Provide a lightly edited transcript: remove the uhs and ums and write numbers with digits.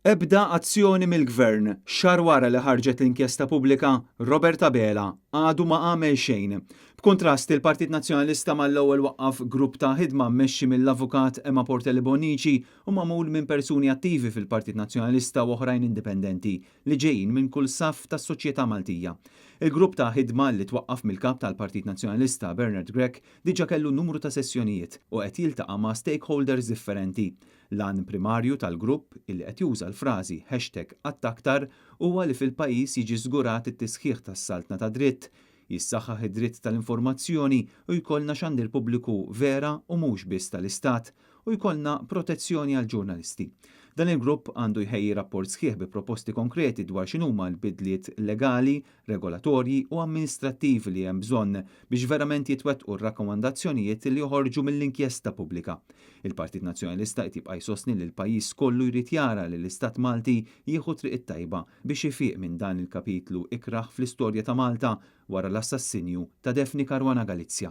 Ebda azzjoni mill-Gvern. Xahar wara li ħarġet l-inkjesta pubblika, Robert Abela għadu ma għamel xejn. B'kuntrast, il-Partit Nazzjonalista mal-ewwel waqqaf grupp ta' ħidma mmexxi mill-Avukat Emma Portelli Bonnici u magħmul minn persuni attivi fil-Partit Nazzjonalista u oħrajn indipendenti li ġejjin minn kull saff tas-soċjetà Maltija. Il-grupp ta' ħidma li twaqqaf mill-Kap tal-Partit Nazzjonalista Bernard Grech diġà kellu numru ta' sessjonijiet u qed jiltaqa' ma' stakeholders differenti. L-għan primarju tal-grupp, illi qed juża l-frażi hashtag Għattaktar, huwa li fil-pajjiż jiġi żgurat it-tisħiħ tas-saltna tad-dritt, jissaħħaħ id-dritt tal-informazzjoni u jkollna xandir pubbliku vera u mhux biss tal-Istat u jkollna protezzjoni għall-ġurnalisti. Dan il-grupp għandu jħejji rapport sħiħ bi proposti konkreti dwar x'inhuma l-bidliet legali, regolatorji u amministrattivi li hemm bżonn biex verament jitwettqu r-rakkomandazzjonijiet li joħorġu mill-inkjesta pubblika. Il-Partit Nazzjonalista qed jibqa' jsostni li l-pajjiż kollu jrid jara li l-Istat Malti jieħu t-triq it-tajba biex ifiq minn dan il-kapitlu ikrah fl-istorja ta' Malta wara l-assassinju ta' Daphne Caruana Galizia.